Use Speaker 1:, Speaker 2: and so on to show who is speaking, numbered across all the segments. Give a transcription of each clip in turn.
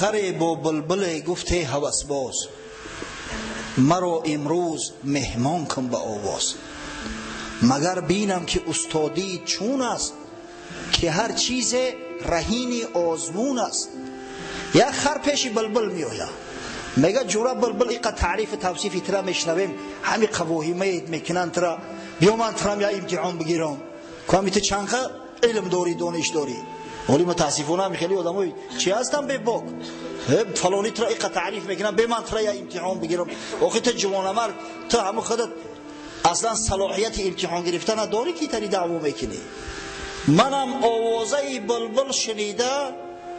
Speaker 1: Харе бо булбуле гуфте ҳавасбоз, маро имрӯз меҳмон кун ба овоз. Магар бинам ки устодӣ чун аст, ки ҳар чизе раҳини озмун аст. Як хар пеши булбул меояд, мега ҷура булбул, иқа таърифу тавсифи тира мешнавем, ҳами қавоҳимает мекунанд тира, биё ман тирам я имтиҳон бигирам, ку ҳами ту чанқа илм дорӣ, дониш дорӣ. Вале мутаассифона ҳами хеле одамои чи ҳастам бебок, фалони тира иқа таъриф мекунам, бе ман тира я имтиҳон бигирам. Охи ту ҷавонамард, ту ҳаму худат аслан салоҳияти имтиҳон гирифтана дорӣ, ки тари даъво мекунӣ. Манам овозаи булбул шунида,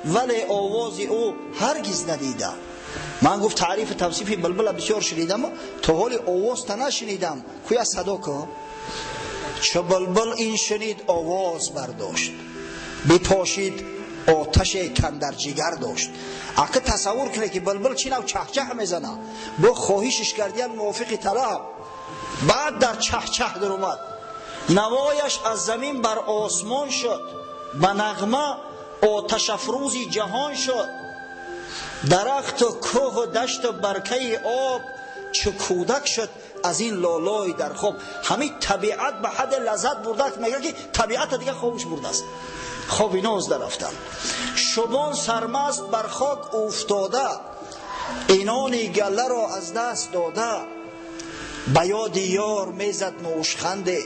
Speaker 1: вале овози ӯ ҳаргиз надида. Ман гуфт таърифу тавсифи булбула бисёр шунидам, то ҳоли овозта нашунидам, куя садо ку. Чу булбул ин шунид, овоз бардошт, бипошид оташе кандар ҷигар дошт. Ака тасаввур кунед, ки булбул чӣ нав чаҳчаҳ мезана, бо хоҳишиш кардиян мувофиқи талаб, баъд дар чаҳчаҳ даромад. Навояш аз замин бар осмон шуд, ба нағма оташафрӯзи ҷаҳон шуд. Дарахту кӯҳу дашту баркаи об чу кӯдак шуд аз ин лолой дар хоб. Ҳамин табиат ба ҳадде лаззат бурдааст, мегӯяд, ки табиата дига хобуш бурдааст, хоби ноз дарафтан. Шубон сармаст бар хок уфтода, инони галларо аз даст дода, ба ёди ёр мезад нӯшханде,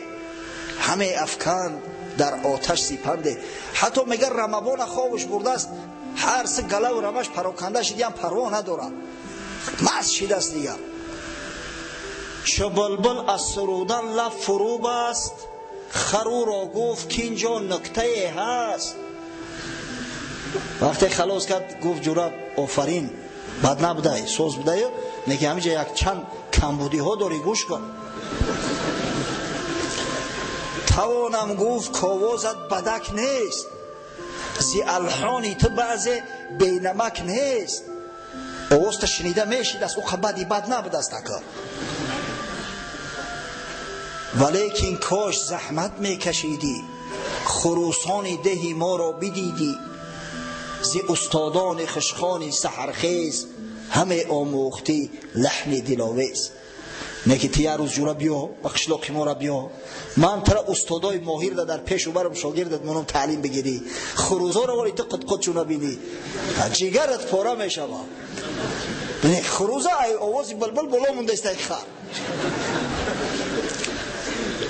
Speaker 1: ҳаме афканд дар оташ сипанде. Ҳатто мега рамабона хобуш бурдааст, ҳар се галаву рамаш пароканда шидиам, парво надорад, маст шидааст дига. Чу булбул аз сурудан лаб фурӯ баст, хар ӯро гуфт, ки инҷо нуктае ҳаст. Вақте халос кард, гуфт: ҷура, офарин, бад набудай, соз будаю, неки ҳамиҷа як чанд камбудиҳо дорӣ, гӯш кун. Тавонам гуфт, ковозат бадак нест, зи алҳони ту баъзе бенамак нест. Овозта шунида мешидааст, ӯ бади бад набудааст ака, валекин кош заҳмат мекашидӣ, хурӯсони деҳи моро бидидӣ. Зи устодони хушхони саҳархез ҳаме омӯхтӣ лаҳни диловез. Неки ту як рӯз, ҷура, биё ба қишлоқи мора, биё, ман тара устодои моҳирда дар пешу барам шогирдат монам, таълим бигирӣ. Хурӯзоро вале ту қудқудчу набинӣ, ҷигарат пора мешава. Хурӯза ай овози булбул боло мондааст, ай хар.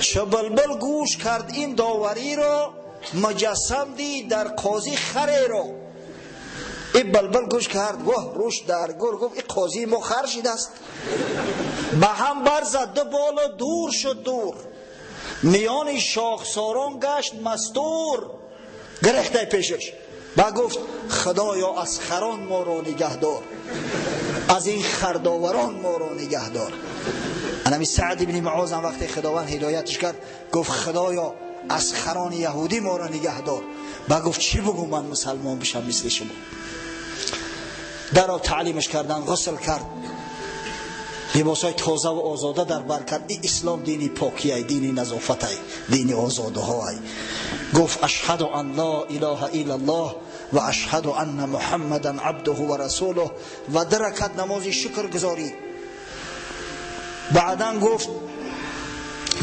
Speaker 1: Чу булбул гӯш кард ин довариро, муҷассам дид дар қозӣ хареро. И булбул гӯш кард, воҳ, рӯш дар гур, гуфт: и қозии мо хар шидааст. Ба ҳам барзад ду болу дур шуд дур, миёни шохсорон гашт мастур. Гирехтай пешаш ба гуфт: худоё, аз харон моро нигаҳдор, аз ин хардоварон моро нигаҳдор. Анами Саъд ибни Муозам вақте Худованд ҳидоятш кард, гуфт: худоё, аз харони яҳудӣ моро нигаҳдор. Ба гуфт: чӣ бугӯ, ман мусалмон бишам мисли шумо? Даро таълимаш кардан, ғусл кард, либосҳои тозаву озода дар бар кард. И ислом дини покиай, дини назофатай, дини озодаҳоай. Гуфт: ашҳаду ан ла илаҳа иллаллоҳ ва ашҳаду анна Муҳаммадан абдуҳу ва расулуҳ, ва ду ракат намози шукр гузорид. Баъдан гуфт: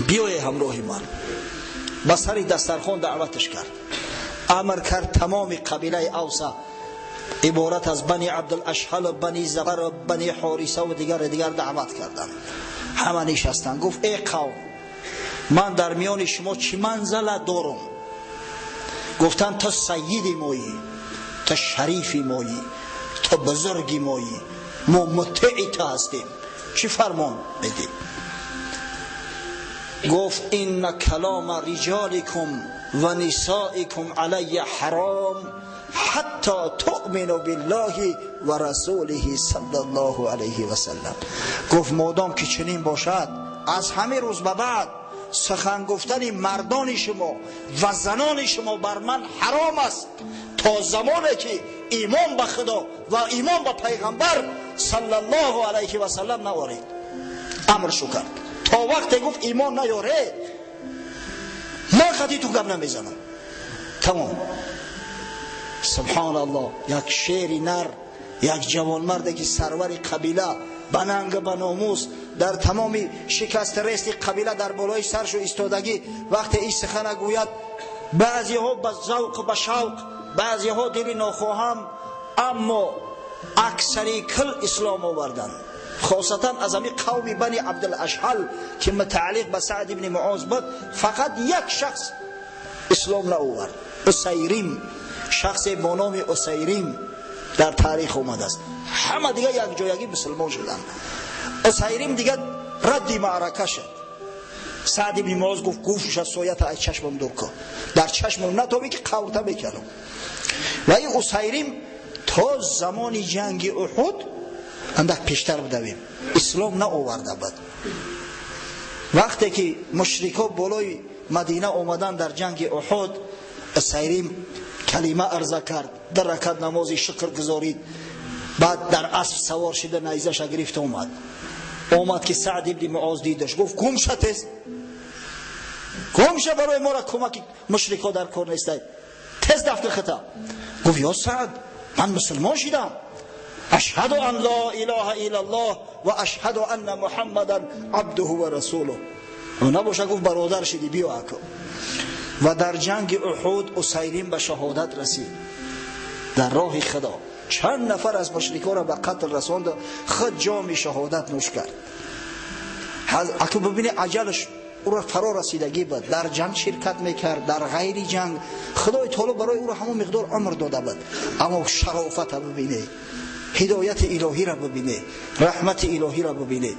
Speaker 1: биёе ҳамроҳи ман. Ба сари дастархон даъваташ кард, амр кард тамоми қабилаи Авса, иборат аз Бани Абдулашҳал, Бани Зафар, Бани Ҳориса ва дигар дигар, даъват карданд. Ҳама нишастанд. Гуфт: эй қавм, ман дар миёни шумо чӣ манзалат дорам? Гуфтанд: ту сайиди моӣ, ту шарифи моӣ, ту бузурги моӣ, мо мутеи ту ҳастем, чӣ фармон медӣ? Гуфт: инна калома риҷоликум ва нисоикум алайя ҳаром ҳатто туъмину биллаҳи ва расулиҳи саллаллоҳу алайҳи васаллам. Гуфт: модом ки чунин бошад, аз ҳамин рӯз ба баъд сухан гуфтани мардони шумо ва занони шумо бар ман ҳаром аст, то замоне ки имон ба Худо ва имон ба пайғамбар саллаллоҳу алайҳи васаллам наоред. Амршу кард: то вақте, гуфт, имон наёред, ман хати ту гап намезанам, тамом. Субҳоналлоҳ, як шери нар. Як ҷавонмарде ки сарвари қабила ба нанг ба номус дар тамоми шикасти рести қабила дар болои саршу истодагӣ, вақте ин сухана гӯяд, баъзеҳо ба завқ ба шавқ, баъзеҳо дили нохоҳам, аммо аксари кул ислом оварданд. Хосатан аз ҳамин қавми Бани Абдулашҳал ки мутааллиқ ба Саъд ибни Муоз буд, фақат як шахс ислом наовард. Усайрим, шахсе бо номи Усайрим дар таърих омадааст. Ҳама дига якҷоягӣ мусулмон шуданд. Усайрим дига радди маърака шуд. Саъд ибни Муоз гуфт: гӯшуша соята аз чашмам дур кун, дар чашмам натобӣ ки қаврта мекардам. Ва ин Усайрим то замони ҷанги Уҳуд андак пештар будавем, ислом наоварда буд. Вақте ки мушрикҳо болои Мадина омадан дар ҷанги Уҳуд, Усайрим калима арза кард, дар ракат намози шукр гузорид, баъд дар асп савор шида найзаша гирифта омад. Омад ки Саъд ибни Муоз дидаш, гуфт: гум ша тез, гум ша, барои мора кӯмаки мушрикҳо дар кор нестай, тез дафти хита. Гуфт: ё Саъд, ман мусулмон шидам, ашҳаду ан ла илаҳа иллаллоҳ ва ашҳаду анна муҳаммадан абдуҳу ва расулуҳ. Набоша, гуфт, бародар шиди, биё ако. Ва дар ҷанги Уҳуд Усайрим ба шаҳодат расид дар роҳи Худо. Чанд нафар аз мушриконро ба қатл расонд, худ ҷоми шаҳодат нӯш кард. Аку бибини, аҷалаш ӯро фаро расидагӣ буд, дар ҷанг ширкат мекард, дар ғайри ҷанг Худои таоло барои ӯро ҳамон миқдор умр дода буд. Аммо шарофата бибине, ҳидояти илоҳиро бибине, раҳмати илоҳиро бибине.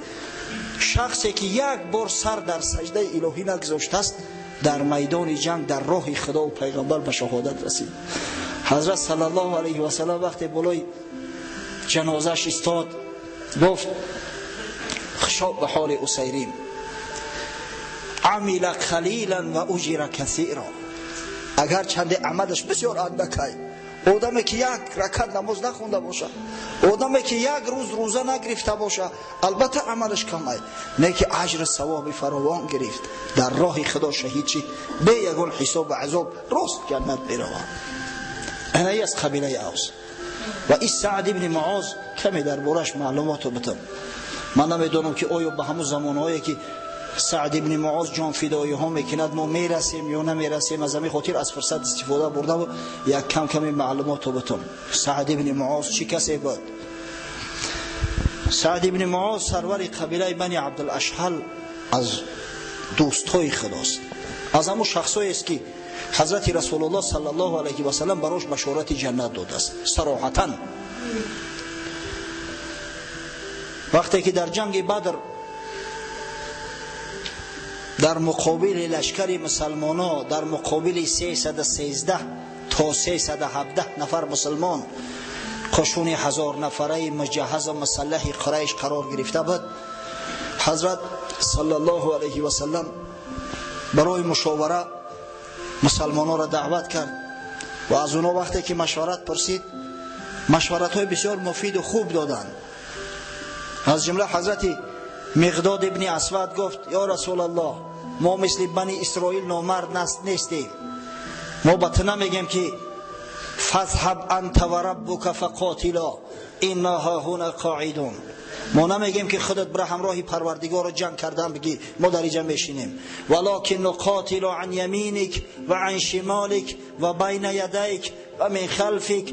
Speaker 1: Шахсе ки як бор сар дар саҷдаи илоҳӣ нагузоштааст, дар майдони ҷанг дар роҳи Худову пайғамбар ба шаҳодат расид. Ҳазрат саллаллоҳу алайҳи васаллам вақте болои ҷанозааш истод, гуфт: хушоб ба ҳоли Усайрим, амила қалилан ва уҷира касира. Агар чанде амалаш бисёр андакай, одаме ки як ракат намоз нахонда боша, одаме ки як рӯз рӯза нагирифта боша, албатта амалаш камай, не ки аҷру савоби фаровон гирифт, дар роҳи Худо шаҳид шид, бе ягон ҳисобу азоб рост ҷаннат меравад. Анаи аз қабилаи Авс. Ва ин Саъд ибни Муоз каме дар бораш маълумотро битам. Ман намедонам ки оё ба ҳамун замонҳое ки Саъд ибни Муоз ҷонфидоиҳо мекунад мо мерасем ё намерасем. Аз ҳамин хотир аз фурсат истифода бурдаму як кам каме маълумотро битам. Саъд ибни Муоз чӣ касе буд? Саъд ибни Муоз сарвари қабилаи Бани Абдулашҳал, аз дӯстҳои Худост, аз ҳамун шахсҳоест ки ҳазрати Расулуллоҳ саллаллоҳу алайҳи васаллам барош башорати ҷаннат додааст сароҳатан. Вақте ки дар ҷанги Бадр дар муқобили лашкари мусалмоно, дар муқобили 313 то 317 нафар мусулмон, қушуни 1000 нафараи муҷаҳазу мусаллаҳи Қурайш қарор гирифта буд, ҳазрат саллаллоҳу алайҳи васаллам барои мушовара мусалмононро даъват кард ва аз онҳо вақте ки машварат пурсид, машваратҳои бисёр муфиду хуб доданд. Аз ҷумла ҳазрати Миқдод ибни Асвад гуфт: ё Расулаллоҳ, мо мисли Бани Исроил номард нестем. Мо ба ту намегем ки фазҳаб анта ва раббука фақотила инна ҳаҳуна қоидун. Мо намегем ки худат бира ҳамроҳи Парвардигорро ҷанг кардан бигӣ, мо дар инҷа мешинем. Валокин нуқотилу ан яминик ва ан шимолик ва байна ядайк ва мин халфик,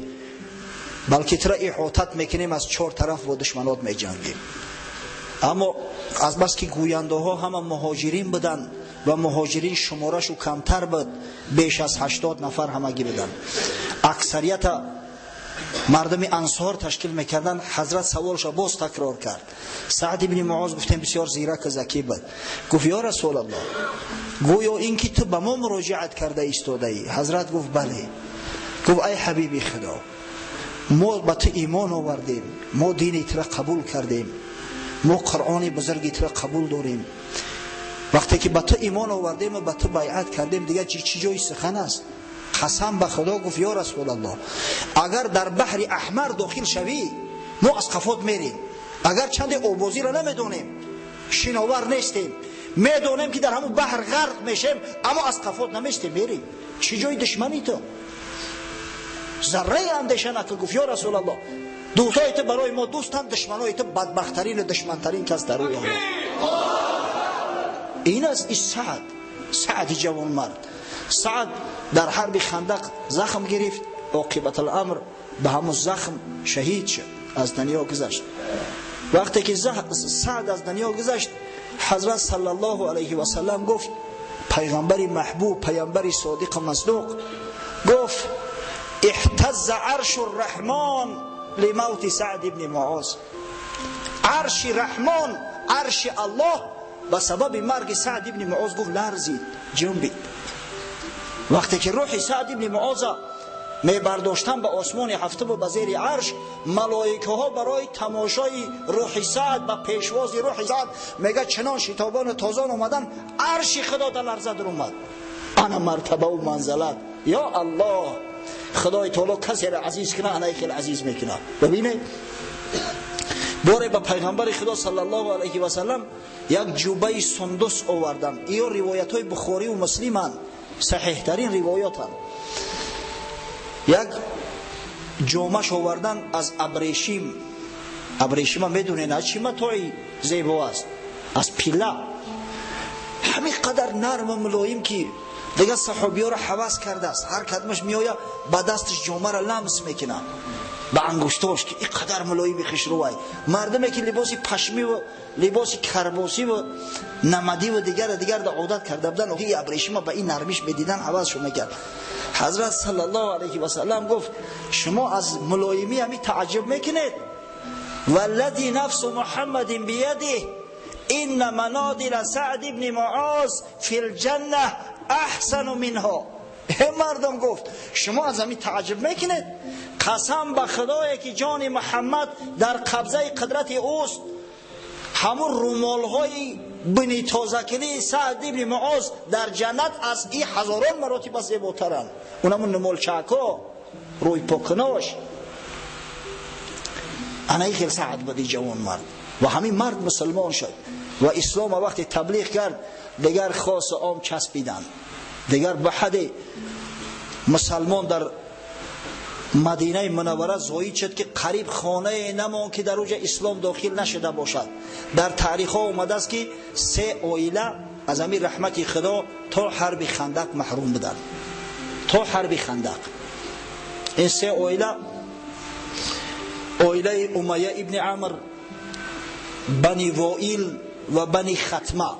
Speaker 1: балки тура иҳотат мекунем, аз чор тараф бо душманот меҷангем. Аммо азбаски гӯяндаҳо ҳама муҳоҷирин буданд ва муҳоҷирин шуморашу камтар буд, беш аз 80 нафар ҳамагӣ буданд, аксарията мардуми ансор ташкил мекарданд. Ҳазрат саволша боз такрор кард. Саъд ибни Муоз, гуфтем, бисёр зираку закӣ буд, гуфт: ё Расулаллоҳ, гӯё ин ки ту ба мо муроҷиат карда истодаӣ. Ҳазрат гуфт: бале. Гуфт: ай ҳабиби Худо, мо ба ту имон овардем, мо дини тура қабул кардем, мо Қуръони бузурги тура қабул дорем. Вақте ки ба ту имон овардем ва ба ту байъат кардем, дигар чӣ ҷои сухан аст? Қасам ба Худо, гуфт, ё Расулаллоҳ, агар дар баҳри Аҳмар дохил шавӣ, мо аз қафот мерем. Агар чанде обозиро намедонем, шиновар нестем, медонем ки дар ҳамун баҳр ғарқ мешем, аммо аз қафот наместем, мерем. Чӣ ҷои душмани ту? Зарраи андеша накун. Гуфт: ё Расулаллоҳ, Дӯстои ту барои мо дӯстанд, душманои ту бадбахттарину душмантарин кас дар рӯи олам. Ин аст ин Саъд, Саъди ҷавонмард. Саъд дар ҳарби Хандақ захм гирифт, оқибат аламр ба ҳамун захм шаҳид шуд, аз дунё гузашт. Вақте ки Саъд аз дунё гузашт, ҳазрат саллаллоҳу алайҳи васаллам гуфт, пайғамбари маҳбуб, пайғамбари содиқу масдуқ гуфт: اهتز عرش الرحمن لموت سعد ابن معاذ. عرش رحمان، عرش الله ба сабаби марги Саъд ибни Муоз гуфт ларзид, ҷунбид. Вақте ки рӯҳи Саъд ибни Муоза мебардоштан ба осмони ҳафтуму ба зери арш, малоикаҳо барои тамошои рӯҳи Саъд, ба пешвози рӯҳи Саъд мега чунон шитобону тозон омадан, арши Худо дар ларза даромад. Ана мартабаву манзалат. Ё Аллоҳ, Худои таоло касеро азиз кунад, анаи хеле азиз мекунад. Бибинед, боре ба пайғамбари Худо саллаллоҳу алайҳи васаллам як ҷубаи сундус оварданд. Иё ривоятҳои Бухориву Муслиманд, саҳиҳтарин ривоятанд. Як ҷомаш овардан аз абрешим. Абрешима медонед аз чӣ матои зебо аст? Аз пила. Ҳамин қадар нарму мулоим ки дигар саҳобиёро ҳавас кардааст. Ҳар кадмаш меояд ба дасташ ҷомаро ламс мекунад ба ангуштош, ки ин қадар мулоими хушрӯвай. Мардуме ки либоси пашмиву либоси карбосиву намадиву дигар дигар да одат карда буданд, ин абрешима ба ин нармиш медидан ҳавасшо мекард. Ҳазрат саллаллоҳу алайҳи васаллам гуфт: шумо аз мулоимӣ ҳами тааҷҷуб мекунед? Валлади нафсу муҳаммадин биядиҳ инна манодила Саъд ибни Муоз фил ҷанна аҳсану минҳо. Э мардум, гуфт, шумо аз ҳамин тааҷҷуб мекунед? Қасам ба Худое ки ҷони Муҳаммад дар қабзаи қудрати ӯст, ҳамун румолҳои бини тозакунии Саъд ибни Муоз дар ҷаннат аз ин ҳазорон маротиба зеботаранд. Унамун румолчако, рӯйпокунош. Ана ин хел Саъд буди ҷавонмард. Ва ҳамин мард мусулмон шуд ва ислома вақте таблиғ кард, дигар хосу ом часпиданд. Дигар ба ҳадде мусалмон дар Мадинаи Мунаввара зоид шуд, ки қариб хонае намонд ки дар уҷа ислом дохил нашуда бошад. Дар таърихҳо омадааст ки се оила аз ҳамин раҳмати Худо то ҳарби Хандақ маҳрум буданд. То ҳарби Хандақ. Ин се оила оилаи Умайя ибни Амр, Бани Воил ва Бани Хатма.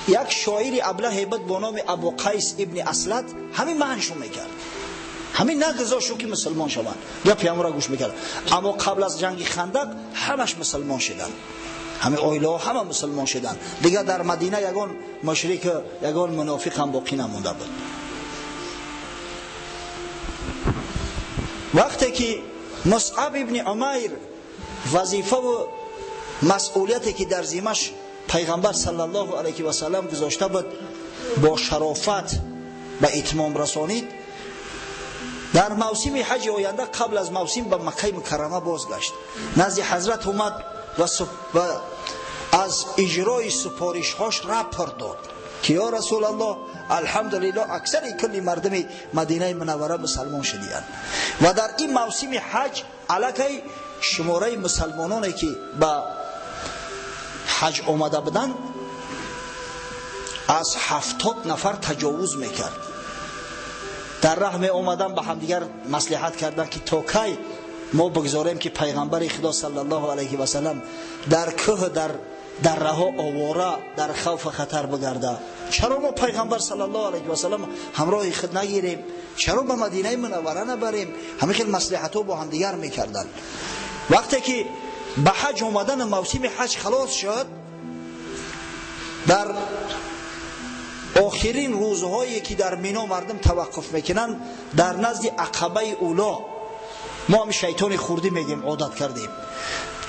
Speaker 1: Як шоири аблаҳе буд бо номи Абу Қайс ибни Аслад, ҳамин маҳншо мекард, ҳамин нагузошт ки мусулмон шаванд, гапи ҳамонро гӯш мекард. Аммо қабл аз ҷанги Хандақ ҳамаш мусулмон шуданд, ҳамин оилаҳо ҳама мусулмон шуданд. Дигар дар Мадина ягон мушрик, ягон мунофиқ ҳам боқӣ намонда буд. Вақте ки Мусъаб ибни Умайр вазифаву масъулияте ки дар зимаш пайғамбар саллаллоҳу алайҳи васаллам гузошта буд бо шарофат ба итмом расонид, дар мавсими ҳаҷи оянда қабл аз мавсим ба Маккаи Мукаррама бозгашт. Назди ҳазрат омад ва аз иҷрои супоришҳош рапорт дод ки ё Расулаллоҳ, алҳамдулиллоҳ, аксари кулли мардуми Мадинаи Мунаввара мусалмон шудиянд ва дар ин мавсими ҳаҷ аллакай шумораи мусалмононе ки ба ҳаҷ омада буданд аз 70 нафар таҷовуз мекард. Дар раҳ меомадан ба ҳамдигар маслиҳат карданд ки то кай мо бигзорем ки пайғамбари Худо саллаллоҳу алайҳи васаллам дар кӯҳ, дар дарраҳо овора дар хавфу хатар бигарда. Чаро мо пайғамбар саллаллоҳу алайҳи васаллам ҳамроҳи худ нагирем? Чаро ба Мадинаи Мунаввара набарем? Ҳамин хел маслиҳатҳо бо ҳамдигар мекарданд. Вақте ки ба ҳаҷ омадану мавсими ҳаҷ халос шуд, дар охирин рӯзҳое ки дар Мино мардум таваққуф мекунанд, дар назди Ақабаи Уло, мо ҳами шайтони хурдӣ мегем, одат кардем,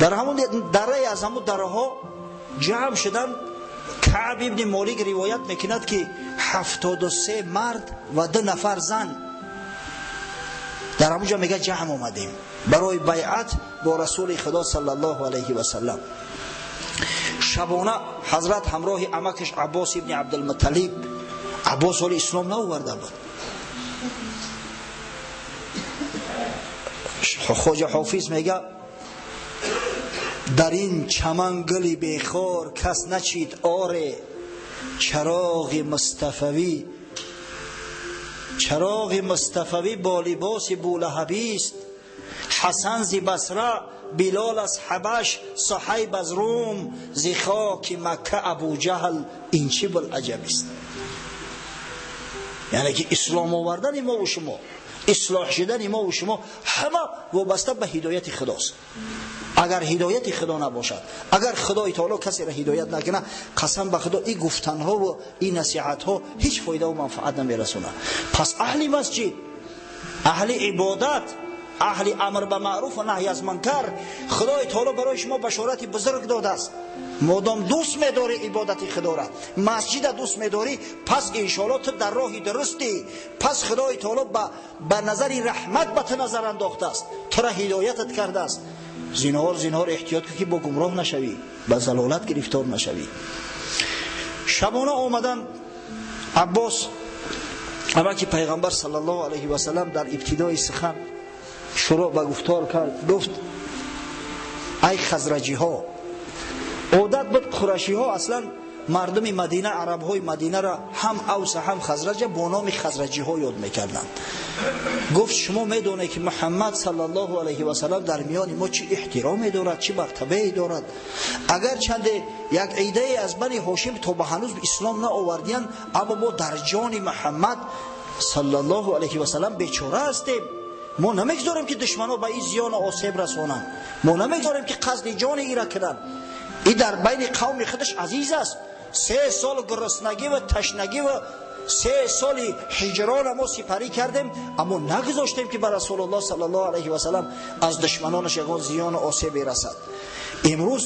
Speaker 1: дар ҳамон дарае аз ҳамон дараҳо ҷамъ шуданд. Каъб ибни Молик ривоят мекунад ки 73 мард ва 2 нафар зан дар ҳамон ҷо мега ҷамъ омадем барои байъат бо Расули Худо саллаллоҳу алайҳи васаллам. Шабона ҳазрат ҳамроҳи амакаш Аббос ибни Абдулмутталиб, Аббос ҳоли ислом наоварда буд, Хоҷа Ҳофиз мега дар ин чаман гули бехор кас начид оре, чароғи мустафавӣ, чароғи мустафавӣ бо либоси булаҳабист. Ҳасан зи Басра, Билол аз Ҳабаш, Суҳайб аз Рум, зи хоки Макка Абуҷаҳл, ин чӣ булаҷабист. Яъне ки ислом овардани мо ва шумо, ислоҳ шудани мо ва шумо ҳама вобаста ба ҳидояти худост. Агар ҳидояти худо набошад, агар худои таоло касеро ҳидоят накунад, қасам ба худо ин гуфтанҳо ва ин насиҳатҳо ҳеҷ фоида ва манфаат намерасонад. Пас аҳли масҷид, аҳли ибодат, аҳли амр ба маъруф ва наҳй аз мункар, худои таоло барои шумо башорати бузург додааст. Модом дӯст медорӣ ибодати худоро, масҷида дӯст медорӣ, пас иншоалло ту дар роҳи дурустӣ. Пас худои таоло ба назари раҳмат ба ту назар андохтааст, тура ҳидоятат кардааст. Зинҳор зинҳор эҳтиёт кун ки бо гумроҳ нашавӣ, ба залолат гирифтор нашавӣ. Шабона омадан Аббос, амаки пайғамбар саллаллоҳу алайҳи васаллам, дар ибтидои сухан шурӯъ ба гуфтор кард. Гуфт: ай хазраҷиҳо, одат буд қурашиҳо аслан мардуми Мадина, арабҳои Мадинаро ҳам Авса ҳам Хазраҷа бо номи хазраҷиҳо ёд мекарданд. Гуфт: шумо медонед ки Муҳаммад саллаллоҳу алайҳи васаллам дар миёни мо чӣ эҳтироме дорад, чӣ мартабае дорад. Агарчанде як идае аз бани Ҳошим то ба ҳанӯз ислом наовардиянд, аммо мо дар ҷони Муҳаммад саллаллоҳу алайҳи васаллам бечора ҳастем. Мо намегузорем ки душманҳо ба ин зиёну осеб расонанд, мо намегузорем ки қасди ҷони ира кунанд. И дар байни қавми худаш азиз аст. 3 сол гуруснагӣ ва ташнагӣ ва 3 соли ҳиҷрона мо сипарӣ кардем, аммо нагузоштем ки ба Расулуллоҳ саллаллоҳу алайҳи васаллам аз душманонаш ягон зиёну осебе расад. Имрӯз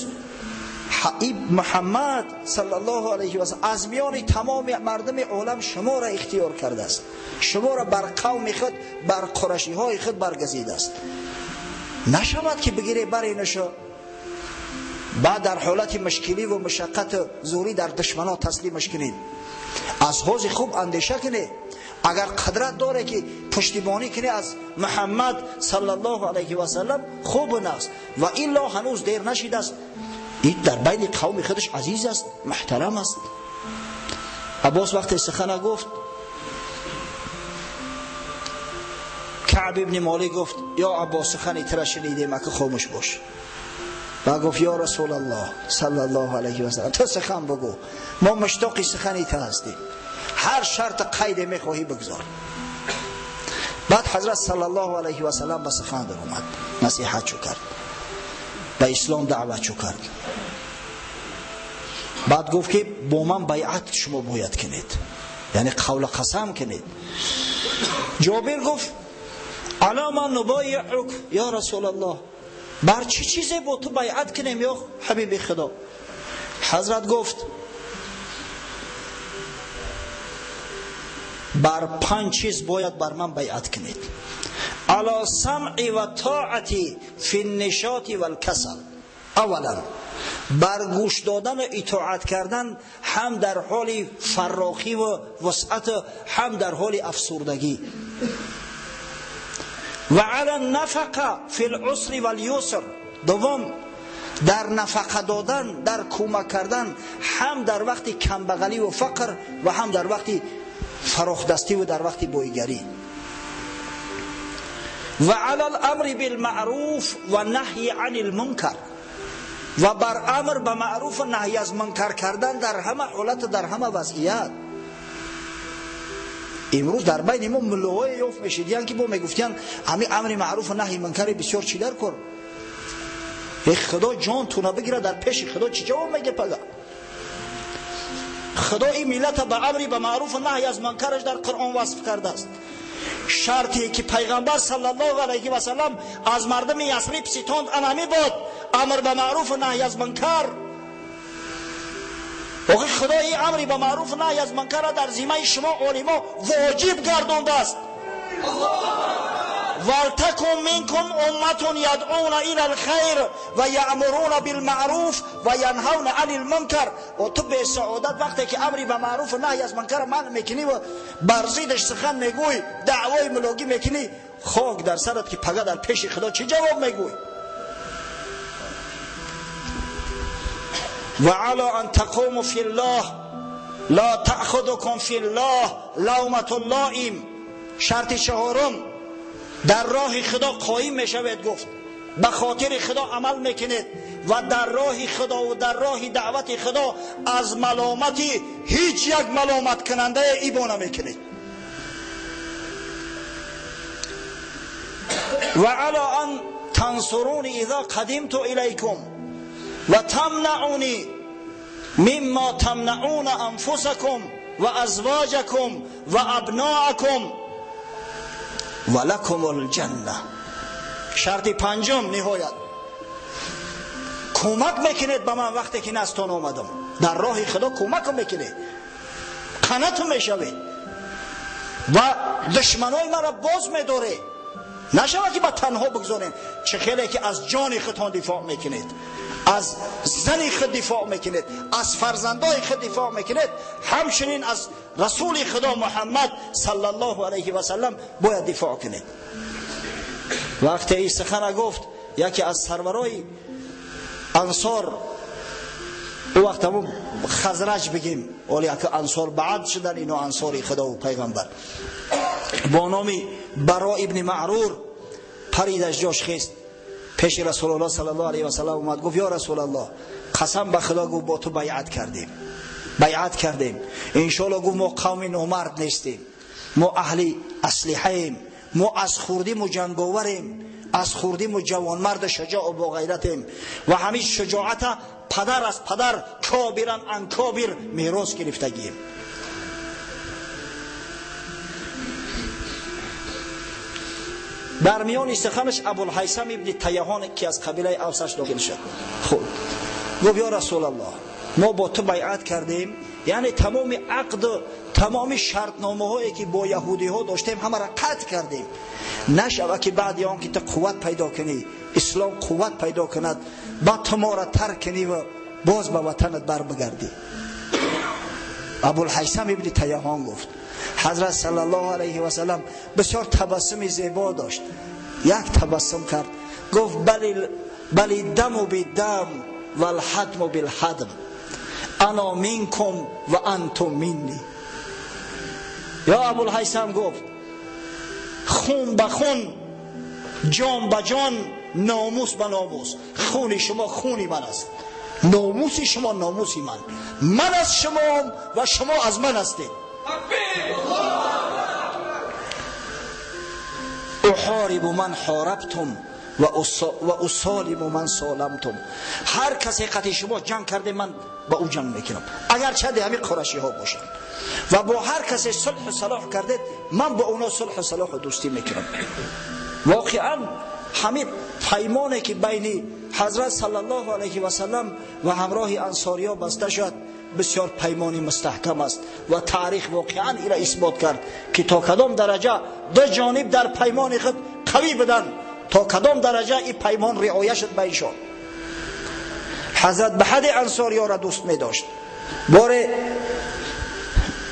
Speaker 1: Муҳаммад саллаллоҳу алайҳи васаллам аз миёни тамоми мардуми олам шуморо ихтиёр кардааст, шуморо бар қавми худ, бар қурашиҳои худ баргазидааст. Нашавад ки бигире баренашу баъд дар ҳолати мушкилӣ ва мушаққату зӯрӣ дар душманон таслимаш кунед. Аз ҳози хуб андеша кунед. Агар қудрат доре ки пуштибонӣ кунӣ аз Муҳаммад саллаллоҳу алайҳи васаллам, хуб аст, ва илло ҳанӯз дер нашидааст. Ин дар байни қавми худаш азиз аст, муҳтарам аст. Аббос вақте сухана гуфт, Каъб ибни Молик гуфт: ё Аббос, сухани тура шунидем, ака хомӯш бош. Ва гуфт: ё Расулаллоҳ саллаллоҳу алайҳи васаллам, ту сухан бигӯ, мо муштоқи сухани ту ҳастем, ҳар шарт қайде мехоҳӣ бигзор. Баъд ҳазрат саллаллоҳу алайҳи васаллам ба сухан даромад, насиҳат чӯ кард, ба ислом даъват чӯ кард. Баъд гуфт ки бо ман байъат шумо бояд кунед, яъне қавла қасам кунед. Ҷобир гуфт: ала ма нубоиъук ё Расулаллоҳ, бар чӣ чизе бо ту байъат кунем ё ҳабиби худо? Ҳазрат гуфт: бар 5 чиз бояд бар ман байъат кунед. ала самъи ва тоати фи ннишоти валкасал. Аввалан бар гӯш додан ва итоат кардан ҳам дар ҳоли фаррохӣ ва вусъат, ҳам дар ҳоли афсурдагӣ. Ва ала нафақа фи лусри валюср. Дуввум, дар нафақа додан, дар кӯмак кардан ҳам дар вақти камбағалӣ ва фақр ва ҳам дар вақти фарохдастӣ ва дар вақти боигарӣ. Ва ала ламри билмаъруф ва наҳйи ани лмункар. Ва бар амр ба маъруф ва наҳй аз мункар кардан дар ҳама ҳолат ва дар ҳама вазъият. Имрӯз дар байни мо муллоҳое ёфт мешидиянд ки бо мегуфтиянд ҳамин амри маъруф ва наҳйи мункаре бисёр чӣ дар кор. Э худо ҷон туна бигирад, дар пеши худо чӣ ҷавоб меге пага? Худо ин миллата ба амри ба маъруф ва наҳй аз мункараш дар Қуръон васф кардааст. Шарте ки пайғамбар саллаллоҳу алайҳи васаллам аз мардуми Ясриб ситонд анами буд: амр ба маъруф ва наҳй аз мункар. Охи худо ин амри ба маъруф ва наҳй аз мункарро дар зиммаи шумо олимо воҷиб гардондааст. ولتکن منکم امة یدعون الی الخیر و یأمرون بالمعروف و ینهون عن المنکر. و تو به سعادت وقتی که امری به معروف و نهی از منکر منع میکنی و بر ضدش سخن میگوی، دعوای ملوگی میکنی، خاک در سرت که پگه در پیش خدا چی جواب میگوی؟ و علی ان تقوموا فی الله لا تأخذکم فی الله لومة لائم. شرط چهارم، در راه خدا قایم میشوید. گفت به خاطر خدا عمل میکنید و در راه خدا و در راه دعوت خدا از ملامتی هیچ یک ملامت کننده ایبا نمیکنید. و علی ان تنصرونی اذا قدمت الیکم و تمنعونی مما تمنعون انفسکم و ازواجکم و ابناءکم و لکم الجنه. شرط پنجم، نهایت کمک میکنید به من وقتی که نزدتان آمدم. در راه خدا کمک میکنید، قنات میشوید و دشمنای مرا باز میدارید. نشود که با تنها بگذارین. چه خیلی که از جان خودتان دفاع میکنید، از زن خود دفاع میکنید، از فرزندای خود دفاع میکنید، همچنین از رسول خدا محمد صلی الله علیه و سلم باید دفاع کنید. وقتی این سخن گفت، یکی از سرورای انصار، او وقت همون خزرج بگیم، ولی که انصار بعد شدن اینو انصاری خدا و پیغمبر، با نام برا ابن معرور پرید از جاش خیست پیش رسول الله صلی الله علیه و سلم اومد، گفت یا رسول الله قسم به خدا، گفت با تو بیعت کردیم، بیعت کردیم، انشالله گفت ما قوم نامرد نیستیم، ما اهل اسلحه ایم، ما از خوردیم و جنگاوریم، از خوردیم و جوانمرد شجاع و با غیرتیم و همین شجاعت پدر از پدر کابرا عن کابر میراث گرفتگیم. در میان سخنش ابوالهیثم ابن تیهان که از قبیله اوسش داخل شد، خود گفت یا رسول الله ما با تو بیعت کردیم، یعنی تمام عقد تمام شرطنامه هایی که با یهودی ها داشتیم همه را قطع کردیم، نشود که بعد آن که تو قوت پیدا کنی، اسلام قوت پیدا کند، بعد تو ما را ترک کنی و باز به وطنت بر بگردی. ابوالهیثم ابن تیهان گفت. حضرت صلی الله علیه و سلم بسیار تبسم زیبا داشت، یک تبسم کرد، گفت بلی دم بالدم و الحدم بالحدم انا منکم و انتم منی. یا ابوالهیثم گفت خون به خون، جان به جان، ناموس به ناموس، خون شما خونی من است، ناموس شما ناموسی من، من از شما و شما از من هستید. احارب من حاربتم و اسالم من سالمتم. هر کسی قطعی شما جنگ کرده من با او جنگ میکنم، اگر چه همین قرشی ها باشن، و با هر کسی صلح و صلاح کرده من با اونا صلح و صلاح و دوستی میکنم. واقعا همین پیمانی که بین حضرت صلی الله علیه و سلم و همراه انصاری ها بسته شد بسیار پیمانی مستحکم است و تاریخ واقعا این را اثبات کرد که تا کدام درجه دو جانب در پیمان خود قوی بدن، تا کدام درجه این پیمان رعایت شد به ایشان. حضرت به حد انصاری ها را دوست می داشت. باره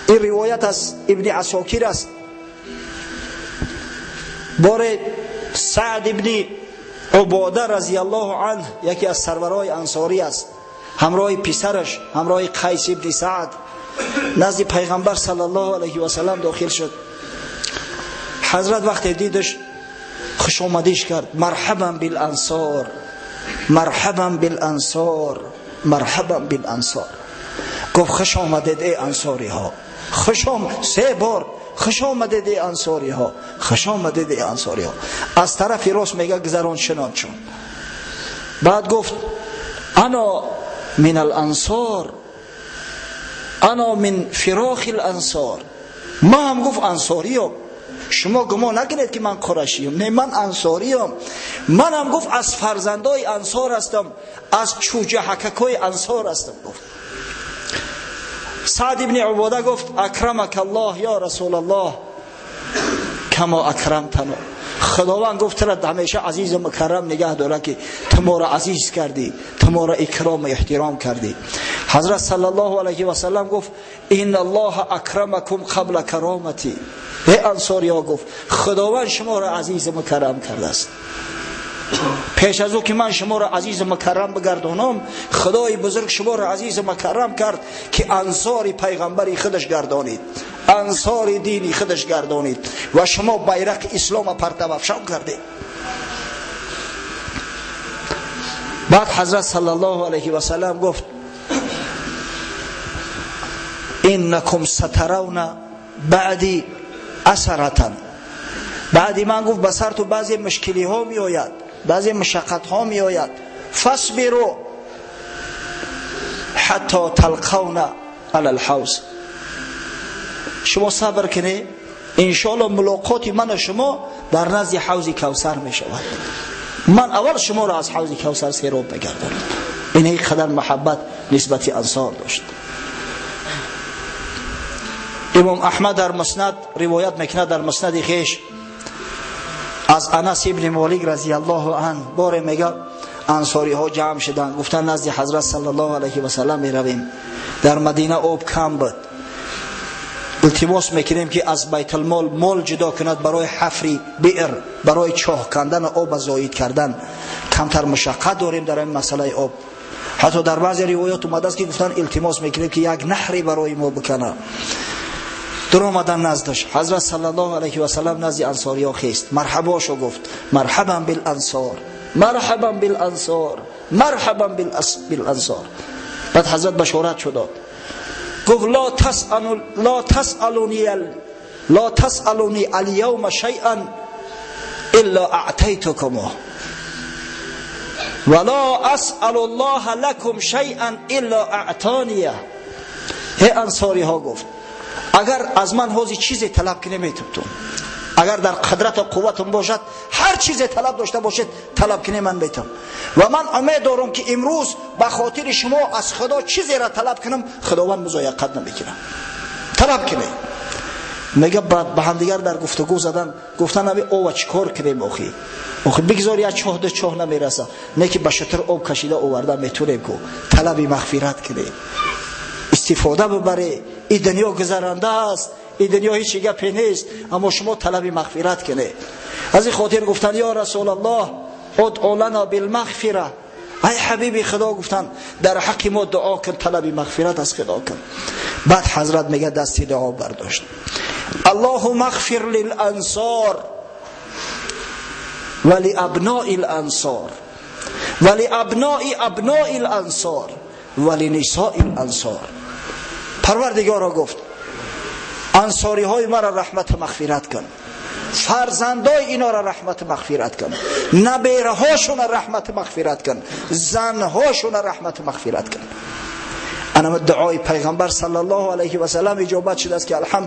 Speaker 1: این روایت از ابن عساکر است. باره سعد ابن عباده رضی الله عنه یکی از سرورای انصاری است، همراه پسرش، همراه قیس ابن سعد نزد پیغمبر صلی الله علیه و سلم داخل شد. حضرت وقتی دیدش خوش آمدیش کرد، مرحبا بالانصار، مرحبا بالانصار، مرحبا بالانصار. گفت خوش آمدید ای انصاری ها، خوش آمد، سه بار خوش آمدید ای انصاری ها، خوش آمدید ای انصاری ها. از طرف راست میگه گذران شنان چون. بعد گفت انا من الانصار، انا من فراخ الانصار. ما هم گفت انصاریم، شما گمان نکنید که من قرشیم، نه من انصاریم. من هم گفت از فرزندای انصار هستم، از چوجه حککای انصار هستم. گفت سعد ابن عباده گفت اکرمک الله یا رسول الله کما اکرمتنا. Худованд гуфт туро ҳамеша азизу мукаррам нигоҳ дорад ки ту моро азиз кардӣ, ту моро икрому эҳтиром кардӣ. Ҳазрат саллаллоҳу алайҳи васаллам гуфт ин аллоҳа акрамакум қабла каромати. Эй ансориҳо, гуфт Худованд шуморо азизу мукаррам кардааст. Пеш аз ӯ ки ман шуморо азизу мукаррам бигардонам, Худои бузург шуморо азизу мукаррам кард ки ансори пайғамбари худаш гардонид, ансори дини худаш гардонид ва шумо байрақи ислома партавафшон кардед. Баъд ҳазрат саллаллоҳу алайҳи васаллам гуфт иннакум сатаравна баъди асаратан. Баъди ман гуфт ба сарту баъзе мушкилиҳо меояд, баъзе мушаққатҳо меояд. Фасбиру ҳатто талқавна ала лҳавз. Шумо сабр кунед, иншоалло мулоқоти ману шумо дар назди ҳавзи Кавсар мешавад. Ман аввал шуморо аз ҳавзи Кавсар сероб мегардонам. Ин ин қадар муҳаббат нисбати ансор дошт. Имом Аҳмад дар Муснад ривоят мекунад, дар Муснади хеш аз Анас ибни Молик разияллоҳу анҳу боре мега ансориҳо ҷамъ шуданд, гуфтанд назди ҳазрат саллаллоҳу алайҳи васаллам меравем, дар Мадина об кам буд, илтимос мекунем ки аз байтулмол мол ҷудо кунад барои ҳафри биър, барои чоҳ кандан ва об зоид кардан. Камтар мушаққат дорем дар ин масъалаи об. Ҳатто дар баъзе ривоят омадааст ки гуфтанд илтимос мекунем ки як наҳре барои мо бикана. Дар омадан наздаш ҳазрат саллаллоҳу алайҳи васаллам назди ансориҳо хест, марҳабошо гуфт марҳабан билансор, марҳабан билансор, марҳабан билансор. Баъд ҳазрат башорат шуд дод, гуфт ла тасалуни аlyawma шайъан илла аътайтукумуҳ ва ла асъалу аллоҳа лакум шайъан илла аътония. Эй ансориҳо, гуфт агар аз ман ҳозир чизе талаб кунед метубтум, агар дар қудрату қувватум бошад ҳар чизе талаб дошта бошед талаб кунед ман метам. Ва ман умед дорам ки имрӯз ба хотири шумо аз Худо чизеро талаб кунам, Худованд музояқат намекунад. Талаб кунед. Мега ба ҳамдигар дар гуфтугӯ задан, гуфтан ами ова чӣ кор кунем охи? Охи бигзор як чоҳ ду чоҳ намераса, не ки ба шутур об кашида оварда метунем ку. Талаби мағфират кунем, истифода бибаред. Ин дунё гузаранда аст, ин дунё ҳеҷ гапе нест, аммо шумо талаби мағфират кунед. Аз ин хотир гуфтанд ё расулаллоҳ удъу лана билмағфира. Ай ҳабиби Худо, гуфтанд дар ҳаққи мо дуо кун, талаби мағфират аз Худо кун. Баъд ҳазрат мега дасти дуо бардошт, аллоҳумма ғфир лилансор ва лиабнои лансор ва лиабнои абнои лансор ва линисои лансор. Парвардигоро, гуфт ансориҳои маро раҳмату мағфират кун, фарзандои инора раҳмату мағфират кун, набераҳошона раҳмату мағфират кун, занҳошона раҳмату мағфират кун. Анама дуои пайғамбар саллаллоҳу алайҳи васаллам иҷобат шудааст ки алҳамд.